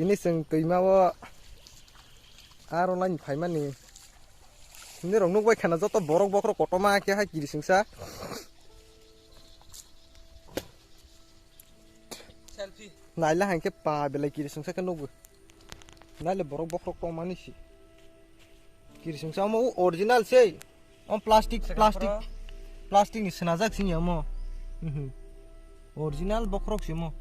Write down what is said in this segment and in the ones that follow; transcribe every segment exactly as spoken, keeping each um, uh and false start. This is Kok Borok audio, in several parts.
Tini chwng twima o aro line phaimani. Nini rok nukbai khana joto borok bokhorok kotorma khe hai kirisingsa. Naila hankhe pa belai kirisingsa khe nukgo. Naile borok bokhorok tongmani si. Kirisingsa omo original sei. Om plastic, plastic, plastic ni swnajak sini omo. Mhm. Original bokhorok simo.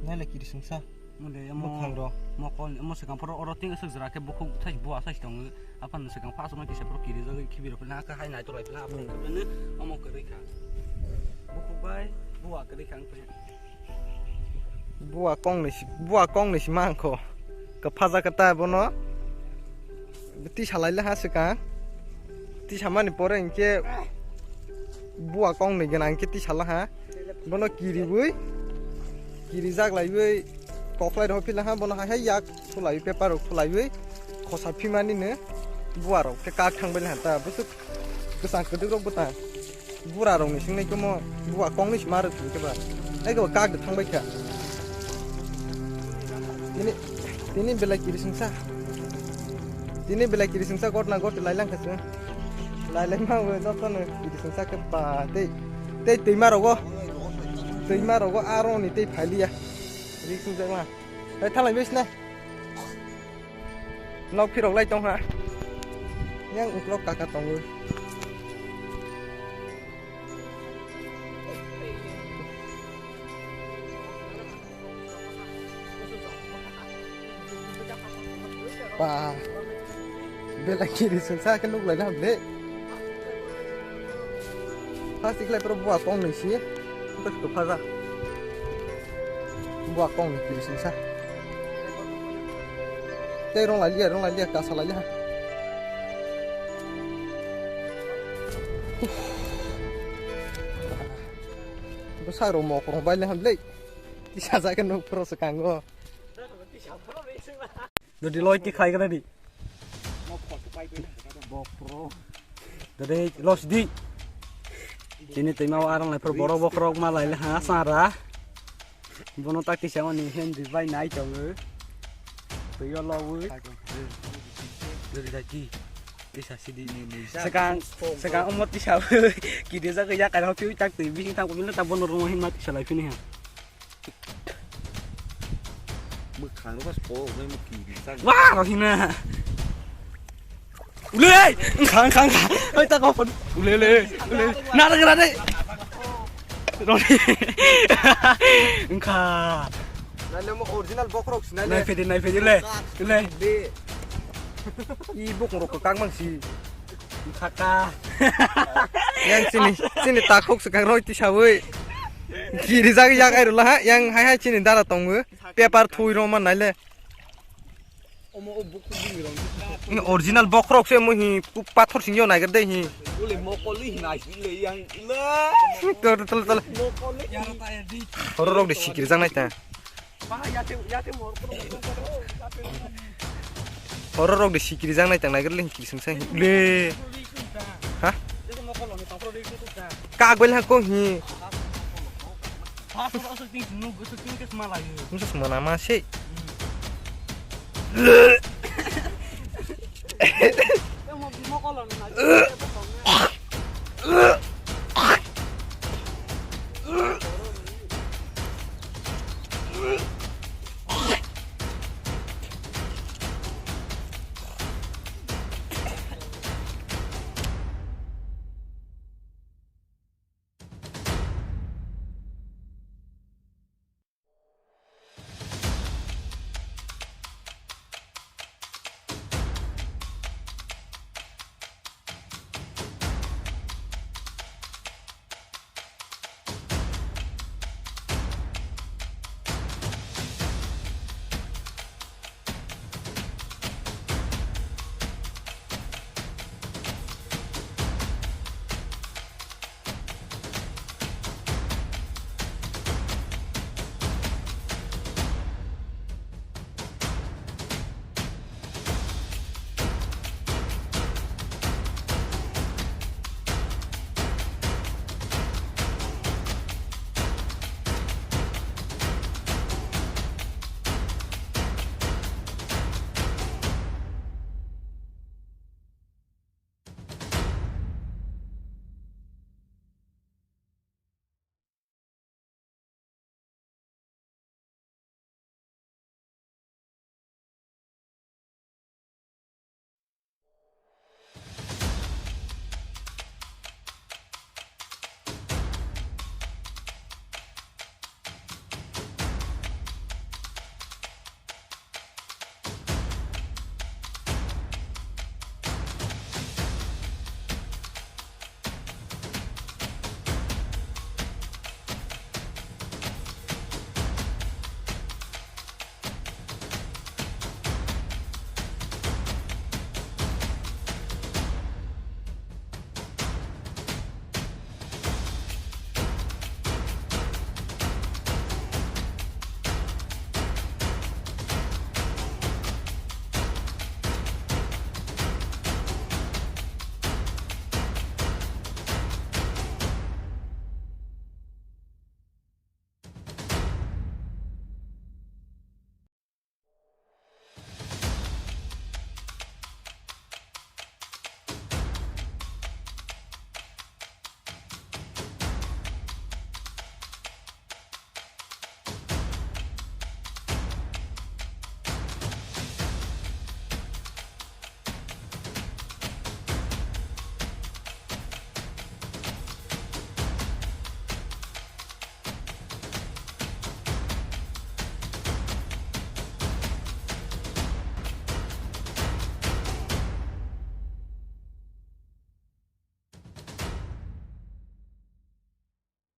Naile kirisingsa. Mode omo bwkhang rok. Mokol omo swkang phoro oro tin aswk jora khe bukhuk thai bua thai tongo. Apan swkang phasma kisa phoro kirijagwi khibi rok na kha hai nai tolai na apan khe omo kwrwi kha. Bukhuk bai bua kwrwi kha ang khe. Bua kong ni si, bua kong ni si mangkho. Kwphaja kata bono. Tisa lai laha swkang. Tisa mani pore hinkhe bua kong ni gana hinkhe tisa laha. Bono kiriwi, kirijak laiwi koklai rok phi laha. Bono hai hai yak thulaiwi paper rok thulaiwi khosa phimani no bua rok khe kak thang bai laha ta. Bwswk kwchang kwdwk rok bwtang. Bura rok ni sing nai khe mo bua kong ni sima rwk thung khe ba. Ai khe ba kak de thang bai kha. Tini, tini belai kirisingsa. Tini belai kirisingsa gotna goti lai lang kha se. Lai lai ma bo joto no kirisingsa khe ba tei, tei twima rogo. Twima rogo aro ni tei phai liya. Rising jai ma. Tei thalai bai sina. Nok phirok lai tong ha. Yang uklok kaka tongo. Ba. Belai kiri sungsa ke nuk lai na ble. Plastic lai pro bua kong nai si. Bus ko phaja. Bua kong ni kiri sungsa. Tei rong lai liya, rong lai liya, kasa lai liya. Bwsai rok mok rok bai le ham le. Tisa jaga nuk phoro swkango. Dodi loi ti khai gana di. Dodi los di. Tini twi ma arang lai phoro borok bokhorok ma lai le ha sara. Bono tak tisa oni hen di bai nai tongo. Twi o lo wi. Dodi dai ti. Tisa sidi. Ni, ni. Sekang, sekang omo tisa wi. Kide jaga ya kai ho twi tak twi bising tak pemila tak bono romo hin ma tisa lai phini ha. Mwkhang rok bas kok wngnai mwkhang rijak. Wah, rohina. Ule, engkha, engkha, engkha. Oi, ta kok. Ule, ule, ule. Nara, nara, nara. Roni. Engkha. Naile mo original bokhorok sinai le. Nai phedi, nai phedi le. Ule. Le. I bokhorok kang mang si. Khaka. Yang sini, sini takhuk swkang roi tisawi. Kiri jagwi yak ai rwla ha, yang hai hai sini dara tongo. Paper thui rw man nai le. Omo o buku bini rong. Ini original bokhorok se mo hi, pathor singyo nai gede hi. Ule mokoli hi nai le yang le. Tol, tol, tol. Mokoli. Horo rok de sikir jang nai ta. Horo rok de sikiri jang nai tang nai gele hingki sung sang le. Ha? Kak bel ha ko hi. Musa suma nama se.